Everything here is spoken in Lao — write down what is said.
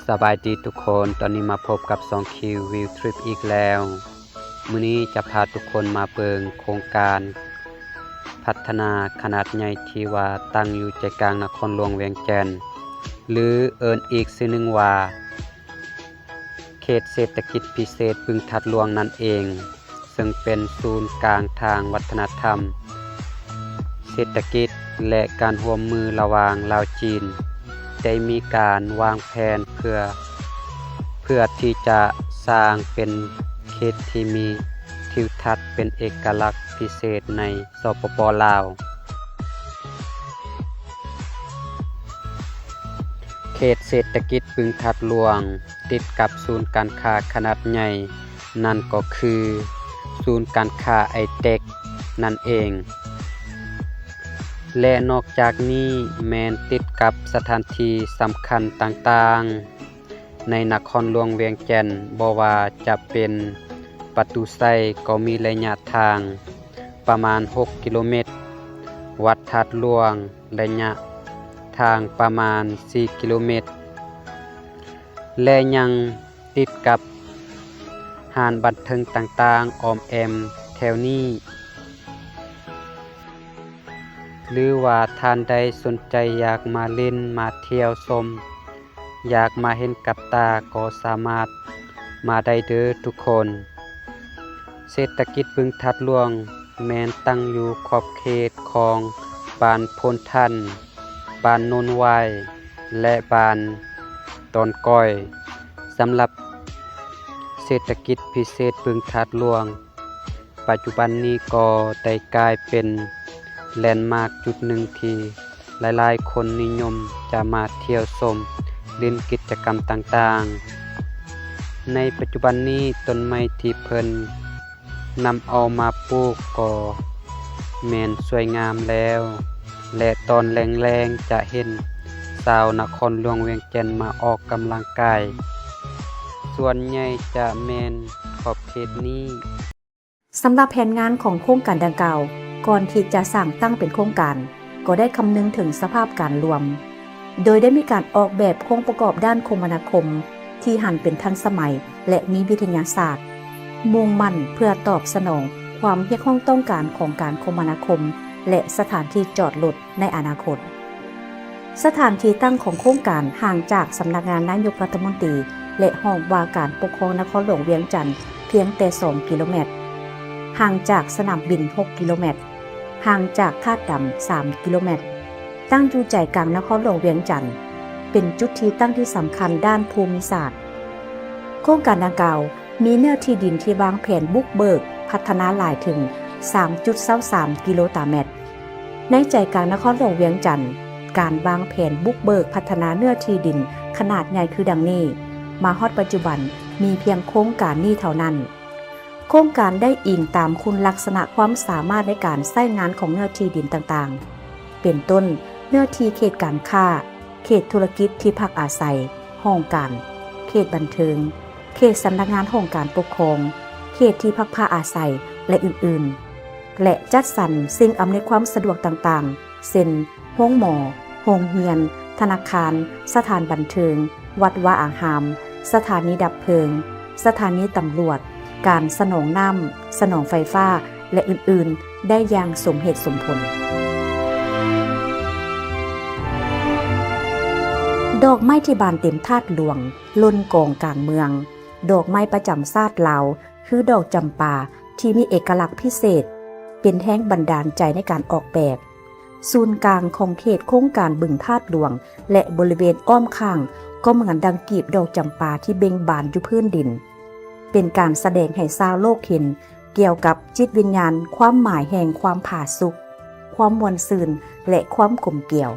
ສະບາຍດີທຸກຄົນ, ຕອນນີ້ມາພົບກັບຊ່ອງຄິວວິວທຣິບອີກແລ້ວ. ມື້ນີ້ຈະພາທຸກຄົນມາເບິ່ງໂຄງການພັດທະນາຂະໜາດໃຫຍ່ທີ່ວ່າຕັ້ງຢູ່ໃຈກາງນະຄອນຫຼວງວຽງຈັນ ຫຼື ເອີ້ນອີກຊື່ໜຶ່ງວ່າ ເຂດເສດຖະກິດພິເສດບຶງທາດຫຼວງນັ້ນເອງ, ເຊິ່ງເປັນສູນກາງທາງວັດທະນະທຳ, ເສດຖະກິດ ແລະ ການຮ່ວມມືລະຫວ່າງລາວ-ຈີນ ໄດ້ມີການວາງແຜນເພື່ອ, ເພື່ອທີ່ຈະສ້າງເປັນເຂດທີ່ມີທິວທັດເປັນເອກະລັກພິເສດໃນ ສປປ ລາວ. ເຂດເສດຖະກິດບຶງທາດຫຼວງ ຕິດກັບສູນການຄ້າຂະໜາດໃຫຍ່ ນັ້ນກໍຄືສູນການຄ້າໄອເຕັກນັ້ນເອງ ແລະ ນອກຈາກນີ້ແມ່ນຕິດກັບສະຖານທີ່ສຳຄັນຕ່າງໆ ໃນນະຄອນຫຼວງວຽງຈັນ, ບໍ່ວ່າຈະເປັນປະຕູໄຊກໍມີໄລຍະທາງປະມານຫົກກິໂລແມັດ, ວັດທາດຫຼວງໄລຍະທາງປະມານສີ່ກິໂລແມັດ ແລະ ຍັງຕິດກັບຮ້ານບັນເທີງຕ່າງໆອ້ອມແອ້ມແຖວນີ້. ຫຼືວ່າທ່ານໃດສົນໃຈຢາກມາຫຼິ້ນ, ມາທ່ຽວຊົມ, ຢາກມາເຫັນກັບຕາກໍສາມາດມາໄດ້ເດີທຸກຄົນ. ເສດຖະກິດບຶງທາດຫຼວງແມ່ນຕັ້ງຢູ່ຂອບເຂດຂອງບ້ານໂພນທັນ, ບ້ານໂນນຫວາຍ ແລະ ບ້ານດອນກ້ອຍ. ສຳລັບເສດຖະກິດພິເສດບຶງທາດຫຼວງ ປັດຈຸບັນນີ້ກໍໄດ້ກາຍເປັນແລນມາກຈຸດໜຶ່ງທີ່ຫຼາຍໆຄົນນິຍົມຈະມາທ່ຽວຊົມຫຼິ້ນກິດຈະກຳຕ່າງໆ. ໃນປັດຈຸບັນນີ້ ຕົ້ນໄມ້ທີ່ເພິ່ນນຳເອົາມາປູກກໍແມ່ນສວຍງາມແລ້ວ ແລະ ຕອນແລງໆຈະເຫັນຊາວນະຄອນຫຼວງວຽງຈັນມາອອກກຳລັງກາຍ ສ່ວນໃຫຍ່ຈະແມ່ນຂອບເຂດນີ້. ສຳລັບແຜນງານຂອງໂຄງການດັ່ງກ່າວ, ກ່ອນທີ່ຈະສ້າງຕັ້ງເປັນໂຄງການ, ກໍໄດ້ຄຳນຶງເຖິງສະພາບການລວມ, ໂດຍໄດ້ມີການອອກແບບໂຄງປະກອບດ້ານຄົມມະນາຄົມທີ່ຫັນເປັນທັນສະໄໝ ແລະ ມີວິທະຍາສາດ, ມຸ່ງໝັ້ນເພື່ອຕອບສະໜອງຄວາມຮຽກຮ້ອງຕ້ອງການຂອງການຄົມມະນາຄົມ ແລະ ສະຖານທີ່ຈອດລົດໃນອະນາຄົດ. ສະຖານທີ່ຕັ້ງຂອງໂຄງການຫ່າງຈາກສຳນັກງານນາຍົກລັດຖະມົນຕີ ແລະ ຫ້ອງວ່າການປົກຄອງນະຄອນຫຼວງວຽງຈັນພຽງແຕ່ສອງກິໂລແມັດ, ຫ່າງຈາກສະໜາມບິນຫົກກິໂລແມັດ, ຫ່າງຈາກທາດດຳສາມກິໂລແມັດ, ຕັ້ງຢູ່ໃຈກາງນະຄອນຫຼວງວຽງຈັນ, ເປັນຈຸດທີ່ຕັ້ງທີ່ສຳຄັນດ້ານພູມິສາດ. ໂຄງການດັ່ງກ່າວ ມີເນື້ອທີ່ດິນທີ່ວາງແຜນບຸກເບີກພັດທະນາຫຼາຍເຖິງສາມຈຸດຊາວສາມກິໂລຕາແມັດ. ໃນໃຈກາງນະຄອນຫຼວງວຽງຈັນ, ການວາງແຜນບຸກເບີກພັດທະນາເນື້ອທີ່ດິນຂະໜາດໃຫຍ່ຄືດັ່ງນີ້, ມາຮອດປັດຈຸບັນມີພຽງໂຄງການນີ້ເທົ່ານັ້ນ. ໂຄງການໄດ້ອີງຕາມຄຸນລັກສະນະຄວາມສາມາດໃນການໃຊ້ງານຂອງເນື້ອທີ່ດິນຕ່າງໆ ເປັນຕົ້ນ ເນື້ອທີ່ເຂດການຄ້າ, ເຂດທຸລະກິດທີ່ພັກອາໄສ, ຫ້ອງການ, ເຂດບັນເທີງ, ເຂດສຳນັກງານຫ້ອງການປົກຄອງ, ເຂດທີ່ພັກພາອາໄສ ແລະ ອື່ນໆ ແລະ ຈັດສັນສິ່ງອຳນວຍຄວາມສະດວກຕ່າງໆ ເຊັ່ນ ໂຮງໝໍ, ໂຮງຮຽນ, ທະນາຄານ, ສະຖານບັນເທີງ, ວັດວາອາຮາມ, ສະຖານີດັບເພີງ, ສະຖານີຕຳຫຼວດ, ການສະໜອງນ້ຳ, ສະໜອງໄຟຟ້າ ແລະ ອື່ນໆ ໄດ້ຢ່າງສົມເຫດສົມຜົນ. ດອກໄມ້ທີ່ບານເຕັມທາດຫຼວງ ລົ້ນກອງກາງເມືອງ, ດອກໄມ້ປະຈຳຊາດລາວ ຄືດອກຈຳປາ ທີ່ມີເອກະລັກພິເສດ ເປັນແຮງບັນດານໃຈໃນການອອກແບບ. ສູນກາງຂອງເຂດໂຄງການບຶງທາດຫຼວງ ແລະ ບໍລິເວນອ້ອມຂ້າງ ກໍເໝືອນດັ່ງກີບດອກຈຳປາທີ່ເບັ່ງບານຢູ່ພື້ນດິນ, ເປັນການສະແດງໃຫ້ຊາວໂລກເຫັນກ່ຽວກັບຈິດວິນຍານຄວາມໝາຍແຫ່ງຄວາມຜາສຸກ, ຄວາມມ່ວນຊື່ນ ແລະ ຄວາມກົມກຽວ.